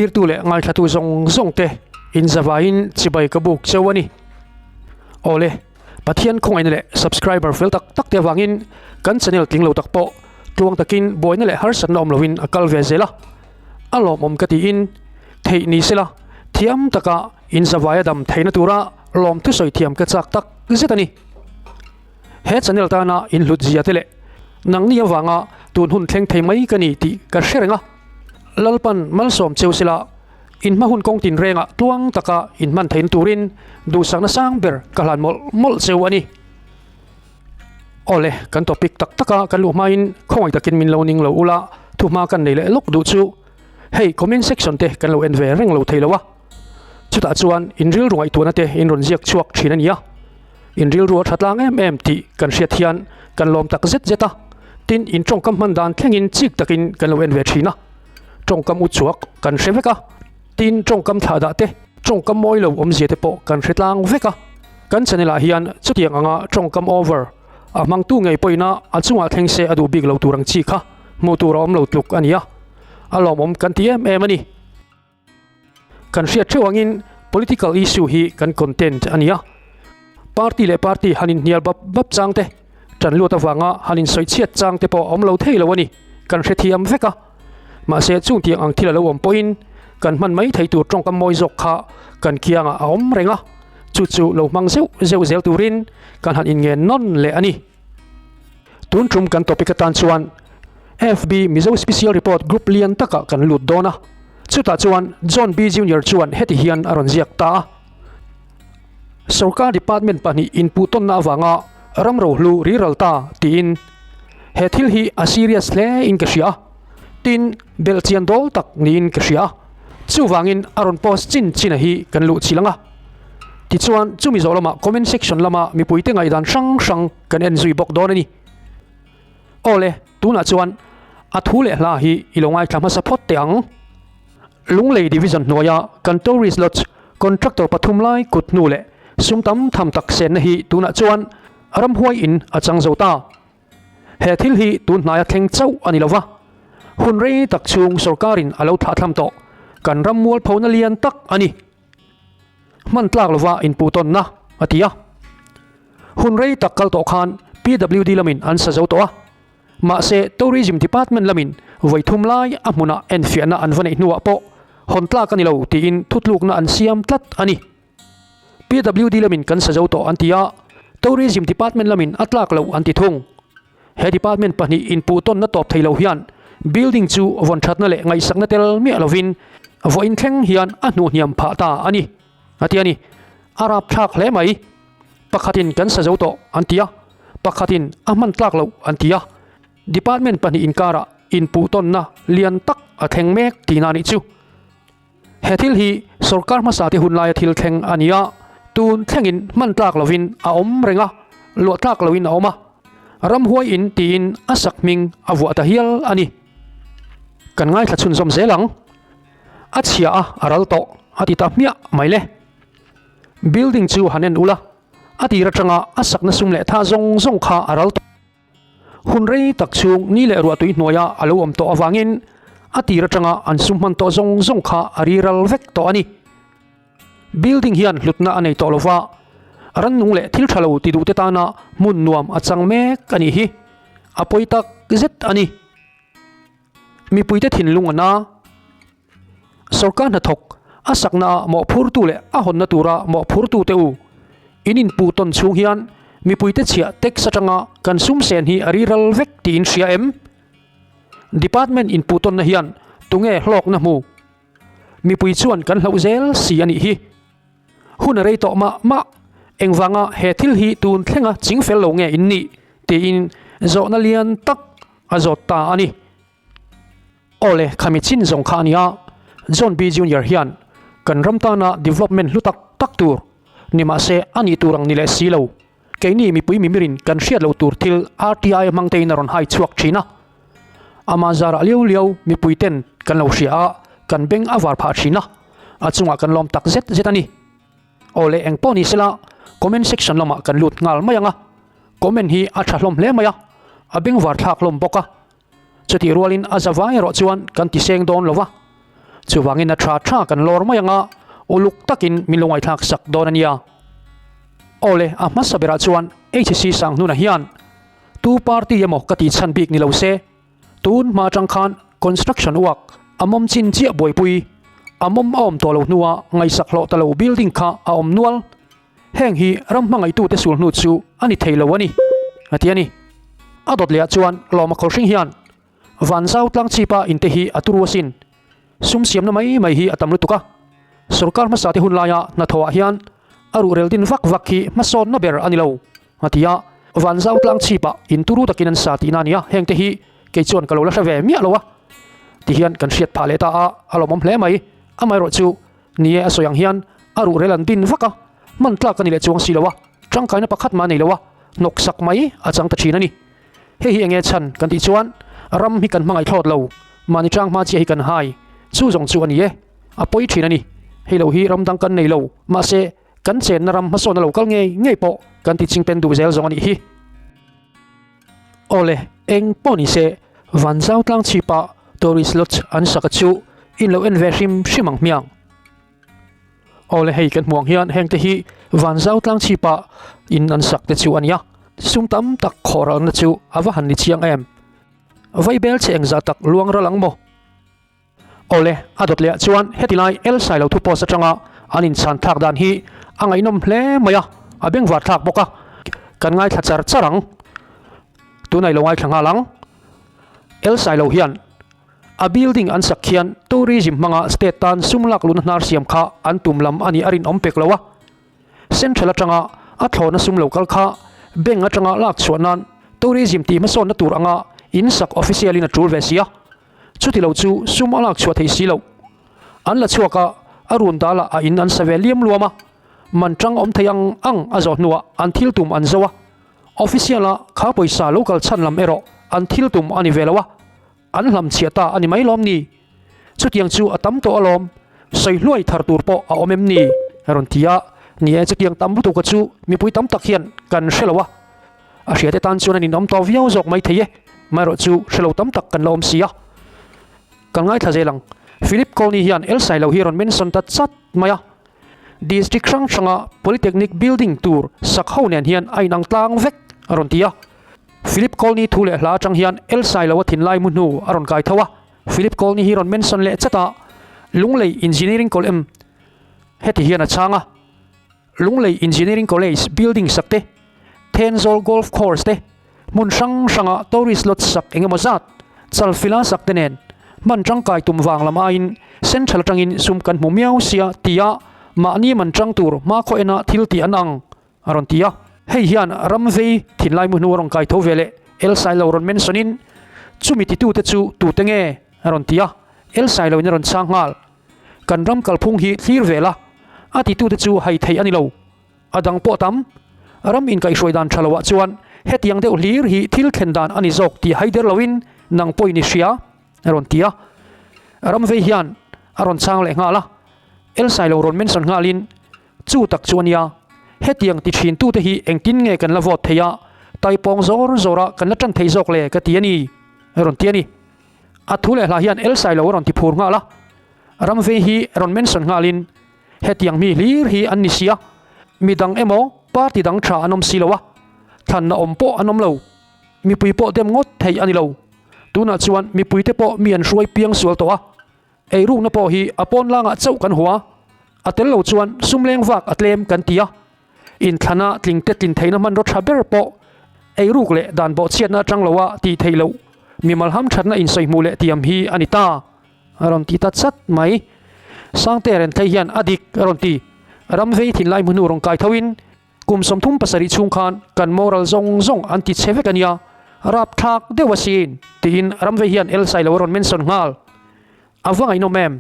Thlirtu leh ngaithlatu zawng zawng te inzavaiin chibai ka buk cheu a ni. Awle, Pathian khawngaihna leh subscriber fel tak tak te avangin kan channel tling lo tak pawh tluang takin buaina leh harsatna awm loin a kal ve zel a. A lawmawm ka tiin theih ni sela thiam taka inzavaia dam theihna tura lawmthu sawi thiam ka chak tak zet a ni. He channel tana inhlut zia te leh nangni avanga tun hun thleng thei mai ka ni tih ka hre reng a. Lalpan malsawm cheu sela inhma hun kawng tinrengah tluang taka inhman theihna turin duhsakna sang ber ka hlan mawlh mawlh cheu a ni. Awle, kan topic tak taka kan luh hmain khawngaih takin min lo ning lo ula, thuhma kan nei leh lawk duh chu hei comment section te kan lo en ve reng lo thei lo a. Chutah chuan in rilru ngaihtuahna te in rawn ziak chhuak thin a ni a, in rilru a tha tlang em em tih kan hriat hian kan lawm tak zet zet a, tin in tawngkam hman dan thlengin chik takin kan lo en ve thin a, tawngkam u chhuak kan hre vek a, tin tawngkam thlah dah te, tawngkam mawi lo awmzia te pawh kan hre tlang vek a, kan channel ah hian chutiang anga tawngkam over a hmangtu ngei pawhin a a chungah thleng se a duh bik lo tur ang chi kha hmuh tur a awm lo tluk a ni a, a lawmawm kan ti em em a ni. Kan hriat theuh angin political issue hi kan content a ni a, party leh party han inhnial bap bap chang te, tan luat avanga han insawichhiat chang te pawh a awm lo thei lo a ni, kan hrethiam vek a. Mahse chung tiang ang thil a lo awm pawhin kan hman mai thei tur tawngkam mawi zawk kha kan kiangah a awm reng a, chu chu lo hmang zeuh zeuh zel turin kan han inngen nawn leh a ni. Tun tum kan topic atan chuan FB Mizo Special Report group lian takah kan lut dawn a, chutah chuan John B Junior chuan heti hian a rawn ziak ta a, Sorkar department pahnih inpuhtawnna avanga ram rohlu riral ta tiin he thil hi a serious hle in ka hria a, tin belhchian dawl tak niin ka hria a, chuvangin a rawn post chin chin a hi kan luh chilh ang a. Tichuan chumi zawh lamah comment section lama mipuite ngaihdan hrang hrang kan en zui bawk dawn a ni. Awle, tunah chuan a thu leh hla hi i lo ngaithla hmasa phawt teh ang. Lunglei Division hnuaia kan Tourist Lodge contractor pathum lai kut hnu leh sum tam tham tak senna hi tunah chuan ramhuai in a chang zo ta. He thil hi tun hnaia thleng chauh a ni lo va, hun rei tak chhung sorkarin a lo thlahthlam tawh kan ram mualphona lian tak a ni. Hman tlak lova inpuhtawnna a ti a. Hun rei tak kal tawh khan PWD lamin an sa zo tawh a. Mahse Tourism Department lamin vawi thum lai a hmunah enfiahna an va neih hnuah pawh hawn tlak a ni lo tiin thutlukna an siam tlat a ni. PWD lamin kan sa zo tawh an ti a, Tourism Department lamin a tlak loh an ti thung. He department pahnih inpuhtawnna tawp thei lo hian building chu vawn thatna leh ngaihsakna tel miah lovin vawiin thleng hian a hnuhhniam phah ta a ni, a ti a ni. A rapthlak hle mai. Pakhatin kan sa zo tawh an ti a, pakhatin a hman tlak loh an ti a. Department pahnih inkarah inpuhtawnna lian tak a thleng mek tihna a nih chu. He thil hi sorkar hmasa te hun laia thil thleng a ni a, tun thlengin hman tlak lovin a awm reng a, luah tlak loin a awm a, ramhuai in tiin a sak hming a vuah ta hial a ni. Kan ngaithla chhunzawm zel ang. A chhia a, a ral tawh a ti ta hmiah mai le. Building chu han en ula, a tir atanga a sakna sum leh tha zawng zawng kha a ral tawh. Hun rei tak chhung ni leh ruahtui hnuaia a lo awm tawh avangin a tir atanga an sum hman tawh zawng zawng kha a ri ral vek tawh a ni. Building hian hlutna a nei tawh lova, rannung leh thil tha lo ti duhte tana hmun nuam a chang mek a nih hi. A pawi tak zet a ni. Mipuite thinlung a na. Sorkar hnathawk a saknaah mawhphurtu leh a hawnna tura mawhphurtute u in inpuh tawn chhung hian mipuite chhiah tax atanga kan sum sen hi a riral vek tiin hria em? Department inpuh tawnna hian tunge hlawkna hmu? Mipui chuan kan hlauh zel si a nih hi. Hun a rei tawh mah mah, engvanga he thil hi tun thlenga chingfel lo nge in nih? tiin zawhna lian tak a zawt ta a ni. Awle, khami chin zawng kha a nia, John B. Junior hian kan ram tana development hlu tak tak tur ni mahse a nih tur ang ni leh si lo. Keini mipui mimirin kan hriat loh tur thil RTI hmang tein a rawn hai chhuak thin a. Ama zarah liau liau mipui ten kan lo hria a, kan beng a var phah thin a, a chungah kan lawm tak zet zet a ni. Awle, eng pawh ni sela comment section lamah kan lut nghal mai ang a, comment hi a tha hlawm hle mai a, a bengvar thlak hlawm bawk a. Chutih rualin a zavai erawh chuan kan ti seng dawn lo va. Chuvangin a tha tha kan lawr mai anga uluk takin min lo ngaihthlak sak dawn a nia. Awle, a hmasa berah chuan HC Sanghnuna hian tu party emaw ka tih chhan bik ni lo se, tun hma atang khan construction work a mawm chin chiah buaipui, a mawm a awm tawh lo hnua ngaihsak hlawh ta lo building kha a awm nual. Heng hi ram hmangaihtute sul hnu chu a ni thei lo a ni, a ti a ni. A dawt lehah chuan Lawma Khawlhring hian Vanzau tlang chhipa inte hi a turu asin. Sum siamna mai mai hi a tam lutuk a. Sorkar hmasa te hun laia hnathawhah hian a ruhrel din vak vak hi hmasawnna ber a ni lo, a ti a. Vanzau tlang chhipah in turu takin an sa tihna a ni a, hengte hi kei chuan ka lo la hre ve miah lo a ti hian kan hriat phah leh ta a, a lawmawm hle mai. Amaherawhchu chu ni e a sawi ang hian a ruhrel an din vak a, hman tlak a ni leh chuang si lo a, tangkaina pakhat mah a nei lo a, hnawksak mai a chang ta thin a ni. Hei hi enge chhan kan tih chuan ram hi kan hmangaih thlawt lo, mahni tang hma chiah hi kan hai, chu zawng chu a ni e, a pawi thin a ni. Hei lo hi ram dang kan nei lo, mahse kan chenna ram hmasawn a lo kal ngei ngei pawh kan ti chingpen duh zel zawng a nih hi. Awle, eng pawh ni se, Vanzau tlang chhipa Tourist Lodge an saka chu in lo en ve hrim hrim ang hmiang. Awle hei kan hmuh ang hian hengte hi Vanzau tlang chhipa in an sak te chu a nia. Sum tam tak khawh ralna chu a va han ni chiang em. Vaibel che engzah tak luang ral ang maw? Awle a dawt leh ah chuan heti lai El Sailo thu post atanga an inchhan thlak dan hi a ngaihnawm hle mai a, a bengvar thlak bawk a, kan ngaithla char char ang. Tunah i lo ngaithla nghal ang. El Sailo hian A building an sak khian tourism hmanga state tan sum lak luhna hnar siam kha an tum lam a nih a rinawm pek lo a. Central atanga a thlawhna sum lo kal kha bank atanga lak chhuah nan tourism tih hmasawnna tur anga in sak official in a tul ve si a. Chuti lo chu sum a lak chhuah thei si lo. An la chhuak a, a run dalah a in an sa ve liam luam a. Man tang awm thei ang ang a zawh hnuah an thil tum an zo a. Official a kha pawisa lo kal chhan lam erawh an thil tum a ni ve lo a. An hlam chhiah ta a ni mai lawm ni? Chutiang chu a tam tawh alawm, sawi hluai thar tur pawh a awm em ni? A rawn ti a, ni e chutiang tam lutuka chu mipui tam tak hian kan hre lo a, a hriate tan chuan an inawm tawh viau zawk mai thei e, maherawh chu hre lo tam tak kan la awm si a. Kan ngaithla zel ang, Philip Colney hian El Sailo hi a rawn mention ta chat mai a, District hrang hranga Polytechnic building tur sak ho nen hian a inang tlang vek a rawn ti a. Philip Colney thu leh hla atang hian El Sailo a thinlai mu hnu a rawn kai tho a, Philip Colney hi rawn mention leh chat a, Lunglei Engineering Collem heti hian a chhang a, Lunglei Engineering College building sak te, Thenzawl Golf Course te, hmun hrang hranga tourist lodge sak eng emaw zat, Chalfila sak te nen hman tangkai tum vang lam aiin Central atangin sum kan hmu miau sia tia mahni man tang tur hmakhaw ena thil tih an ang. A rawn ti a, hei hian ram vei thinlai mu hnu a rawn kai tho ve leh El Sailo rawn mention in, chumi titute chu tute nge? a rawn ti a, El Sailo in a rawn chhang nghal. Kan ram kalphung hi thlir ve la, a titute chu hai theih a ni lo. A dang pawh tam. Ram inkaihhruai dan tha loah chuan hetiang deuh hlir hi thil thlen dan a ni zawk tih hai der loin nang pawhin i hria, a rawn ti a. Ram vei hian a rawn chhang leh nghal a, El Sailo rawn mention nghalin, Chu tak chu a nia, hetiang ti thin tute hi engtin nge kan la vote thei a, taipawng zawr zawr a kan la tan thei zawk le ka ti a ni, a rawn ti a ni. A thu leh hla hian El Sailo a rawn ti phur nghal a, Ramvei hi rawn mention nghalin hetiang mi hlir hi an ni sia, midang emaw party dang tha an awm si lo a, thlanna awm pawh an awm lo, mipui pawh dem ngawt thei a ni lo, tunah chuan mipuite pawh mi an hruai piang sual tawh a, Eirukna pawh hi a pawn langah chauh kan hua, a tel lo chuan sum leng vak a tlem kan ti a. Inthlana tlingte tlin theihna hmanraw tha ber pawh eiruk leh dan bawhchhiatna atang loa tih theih loh mimal hamthatna insawihmuh leh tiam hi a ni ta, a rawn ti ta chat mai. Sangte Renthlei hian a dik a rawn ti. Ram vei thinlai hmu hnu rawn kai thoin kum 37 chhung khan kan moral zawng zawng an ti chhe vek a nia, rapthlak deuh asin, tiin Ramvei hian El Sailo a rawn mention nghal. A va ngaihnawm em?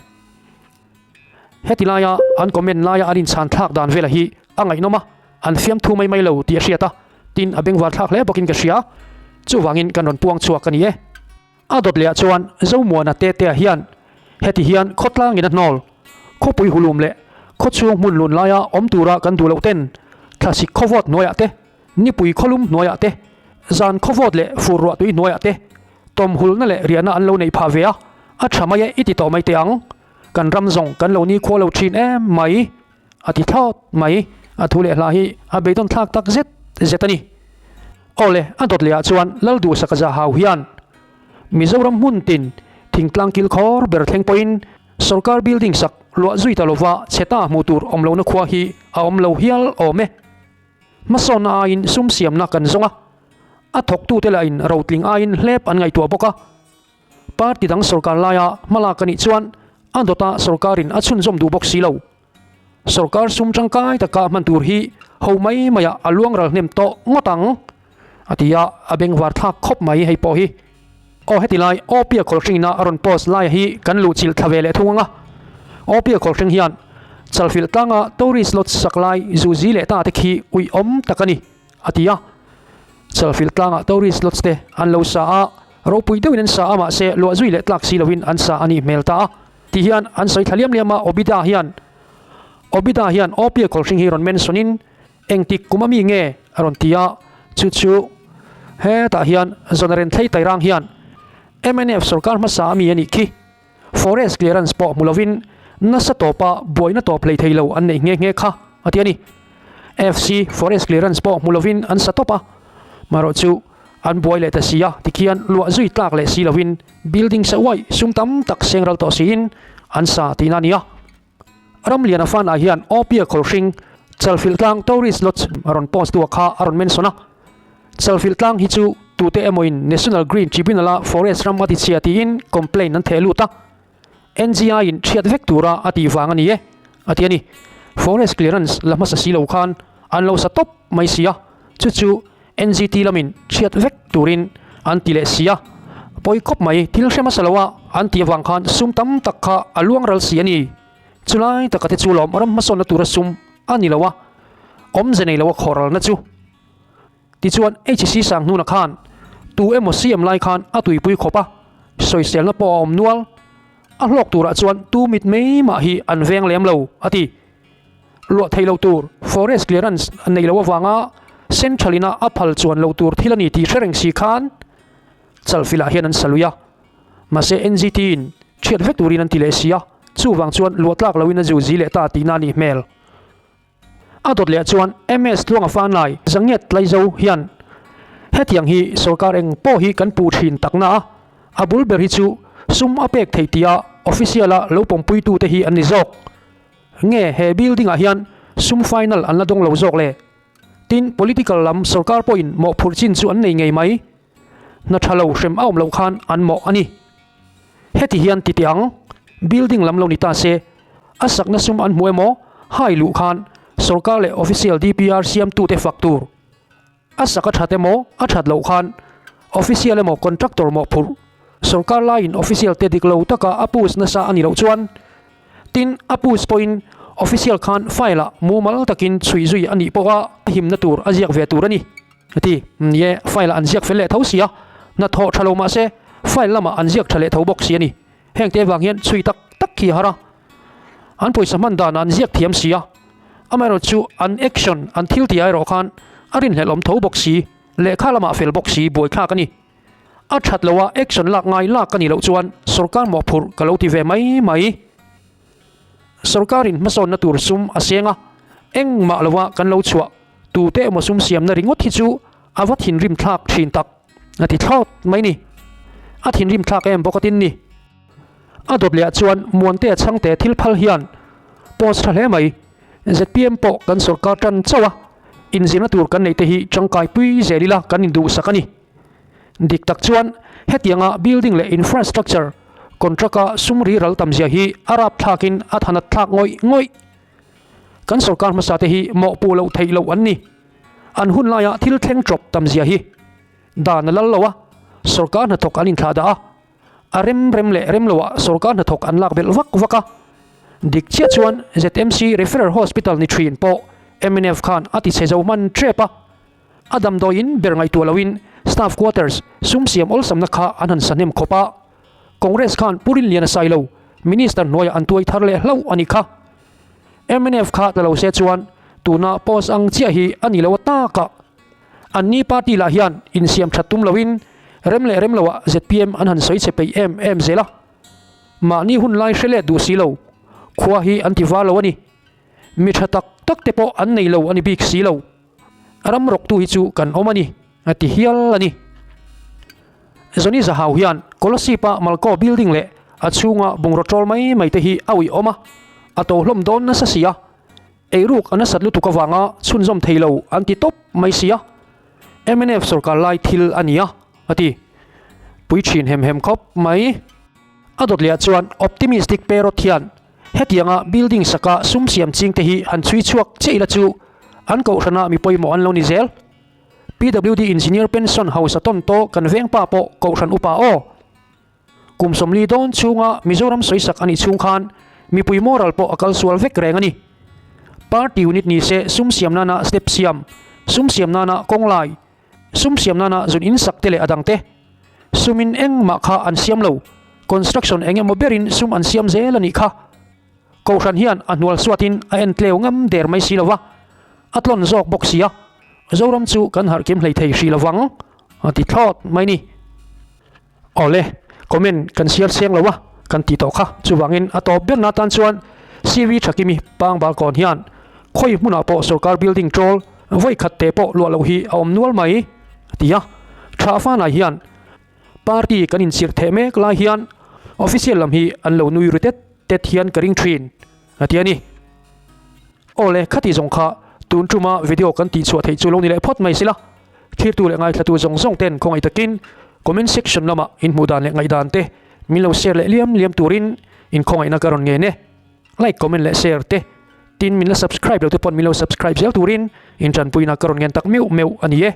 Heti laia an comment laia an inchhan thlak dan vela hi a ngaihnawm a, an fiamthu mai mai lo tih a hriat a, tin a bengvar thlak hle bawkin ka hria. Chuvangin kan rawn puang chhuak a ni e. A dawt lehah chuan Zomuana Tetea hian heti hian khawtlangin a hnawl, khawpui hulum leh khawchhung hmun lun laia awm tura kan duh loh ten thlasik khawvawt hnuaiah te, nipui khawlum hnuaiah te, zan khawvawt leh fur ruahtui hnuaiah te tawmhulna leh riahna an lo neih phah ve a, a tha mai e i ti tawh mai teh ang. Kan ram zawng kan lo nikhua lo thin em mai, a ti thlawt mai. A thu leh hla hi a beidawn thlak tak zet zet a ni. Aw le, a dawt lehah chuan Lalduhsaka Zahau hian Mizoram hmun tin thingtlang kilkhawr ber thleng pawhin sorkar building sak luah zui ta lova chhe ta hmuh tur awm lohna khua hi a awm lo hial awm e. Hmasawnna aiin sum siamna kan zawng a, a thawktute lahin rotling aiin hlep an ngaihtuah bawk a. Party dang sorkar laia hmalak a nih chuan a dawta sorkarin a chhunzawm duh bawk si lo. Sorkar sum tangkai taka hman tur hi ho mai maiah a luang ral hnem tawh ngawt ang, a ti a, a bengvar thlak khawp mai hei pawh hi. Aw heti lai Awpia Khawlhringina a rawn post laia hi kan luh chilh thla ve leh thung ang a. Awpia Khawlhring hian Chalfilh tlanga tourist lodge sak lai zuzi leh ta te khi uih awm tak a ni, a ti a. Chalfilh tlangah tourist lodge te an lo sa a, ropui deuhin an sa a mahse luah zui leh tlak si loin an sa a nih hmel ta a. Ti hian an sawi thla liam liam a, Obida hian Obida hian Awpia Khawlhring hi rawn mention in Engtik kum ami nge? a rawn ti a, chu chu hetah hian Zonaren Thlei Tairang hian mnf sorkar hmasa ami a nih khi. Forest clearance pawh hmu lovin nasa tawpa buaina tawp hlei thei lo an neih nghe nghe kha a ti a ni. FC forest clearance pawh hmu lovin an sa tawp a, marawh chu an buai leh ta si a, tikhian luah zui tlak leh si lovin building sa uaih sum tam tak seng ral tawh siin an sa tihna a ni a. Ramliana Fanah hian Awpia Khawlhring, Chalfilh tlang Tourist Lodge a rawn post tu a kha a rawn mention a. Chalfilh tlang hi chu tute emawin National Green Tribunal-a forest ram a ti chhia tiin complaint an theh lut a. NGI in thiat vek tura a tih vang a ni e, a ti a ni. Forest clearance la hmasa si lo khan an lo sa tawp mai si a, chu chu NGT lamin thiat vek turin an ti leh si a, pawi khawp mai thil hre hmasa lo a an tih avang khan sum tam tak kha a luang ral si a ni. Chulai taka te chu lawm ram hmasawnna tura sum a ni lo a, awmze nei lo a khawh ralna chu. Tichuan HC Sanghnuna khan tu emaw CM lai khan a tuipui khawp a, sawiselna pawh a awm nual. A hlawk turah chuan tu mit mai mah hi an veng lem lo, a ti. Luah theih loh tur forest clearance nei loh avanga central ina a phal chuan loh tur thil a ni tih hre reng si khan Chalfilah hian an sa lui a, mahse NGT in thiat vek turin an ti leh si a, chuvang chuan luah tlak loin a zu zi leh ta tihna a nih hmel. A dawt leh chuan MS Tluanga Fanlai Zangiat Tlaizo hian hetiang hi sorkar eng pawh hi kan puh thin takna a, a bul ber hi chu sum a pek theih tia official a lo pawmpuitute hi an ni zawk. Nge he building ah hian sum final an la dawng lo zawk le? Tin, political lam sorkar pawhin mawhphurh chin chu an nei ngei mai. Hna tha lo hrem a awm loh khan an mawh a ni. Heti hian ti teh ang, building lam lo ni ta se, a sakna sum an hmu emaw hai luh khan sorkar leh official DPR siamtute fak tur. A sak a that emaw a that loh khan official emaw contractor mawhphurh sorkar laiin official te dik lo taka a push nasa a nih loh chuan tin a push pawhin official khan file ah mumal takin chhui zui a nih pawha a himna tur a ziak ve tur a ni a ti. Ni e, file ah an ziak fel leh tho si a, hnathawh tha lo mahse file lamah an ziak tha leh tho bawk si a ni. Heng te avang hian chhui tak tak khi a har a, an pawisa hman danah an ziak thiam si a, amaherawh chu an action, an thil tih erawh khan a rinhlelh awm tho bawk si, lehkha lamah fel bawk si buaithlak a ni. A that loh a action lak ngai lak ka nih loh chuan sorkar mawhphurh ka lo ti ve mai mai. Sorkarin hmasawnna tur sum a seng a, engmah lova kan lo chhuah tute emaw sum siamna ringawt hi chu a va thinrim thlak thin tak. A ti thlawt mai ni. A thinrim thlak em bawk a tin ni. A dawt leh ah chuan Muantea chhangte thil phal hian post tha hle mai. Zpm pawh kan sorkar tan chauh a, inzirna tur kan neih te hi tangkai pui zel ila kan induhsak a ni. Dik tak chuan hetianga building leh infrastructure contract a sum ri ral tam zia hi a rap thlakin a thanat thlak ngawih ngawih. Kan sorkar hmasa te hi mawhpuh loh theih loh an ni. An hun laia thil thleng tawp tam zia hi dan a lal lo a, sorkar hnathawk an inthlah dah a, a rem rem leh rem loah sorkar hnathawk an lak belh vak vak a. Dik chiah chuan ZMC Referral Hospital ni thin pawh mnf khan a ti chhe zo hman tep a, a damdawiin ber ngaihtuah loin staff quarters sum siam awlsamna kha an han sa hnem khawp a, Congress khan Pu Rinliana Sailo Minister hnuaiah an tuai thar leh hlauh a nih kha. Mnf kha tla lo se chuan tuna post ang chiah hi a ni lo a tak a. Anni party lah hian insiam that tum loin rem leh rem loah zpm an han sawi chhe peih em em zel a. Mahni hun lai hre let duh si lo, khua hi an ti var lo a ni. Mi tha tak tak te pawh an nei lo a ni bik si lo. Ram rawktu hi chu kan awm a ni, a ti hial a ni. Johnny Zahau hian Kolasib-a Malco building leh a chhunga bungraw ṭawl mai mai te hi a uih awm a, a to hlawm dawn nasa si a. Eiruk a nasat lutuk avanga chhunzawm thei lo an ti tawp mai si a, mnf sorkar lai thil a ni a, a ti. Pui thin hem hem khawp mai. A dawt leh ah chuan optimistic parrot hian hetianga building saka sum siam ching te hi han chhui chhuak chiah ila chu an kohhrana mi pawimawh an lo ni zel. PWD engineer pension hausa tawn tawh kan veng pa pawh kohhran upa aw. Kum 40 dawn chhunga Mizoram sawisak a nih chhung khan mipui moral pawh a kal sual vek reng a ni. Party unit ni se sum siam nana step siam, sum siam nana kawng lai, sum siam nana zun in sak te leh a dang te. Sumin engmah kha an siam lo, construction eng emaw berin sum an siam zel a nih kha. Kohhran hian a hnual suatin a en tleu ngam der mai si lo va, a tlawn zawk bawk si a, Zoram chu kan harh kim hlei thei hrih lo vang, a ti thlawt mai ni. Awle, comment kan siar cheng lo a, kan ti tawh kha. Chuvangin a tawp berna atan chuan CV Thakimi Pangbal kawn hian khawi hmunah pawh sorkar building ṭawl vawi khat te pawh luah loh hi a awm nual mai, a ti a. Tha fanai hian party kan inchirh theh mek lai hian official lam hi an lo nui ru tet tet hian ka ring thin, a ti a ni. Awle, khati zawng kha tun ṭuma video kan tihchhuah theih chu lo ni leh phawt mai sila. Thirtu leh ngaithlatu zawng zawng ten khawngaih takin comment section lamah in hmuh dan leh ngaihdan te min lo share leh liam liam turin in khawngaihna ka rawn ngen e. Like, comment leh share te tin min la subscribe lo te pawn min lo subscribe zel turin in tanpuina ka rawn ngen tak meuh meuh a ni e.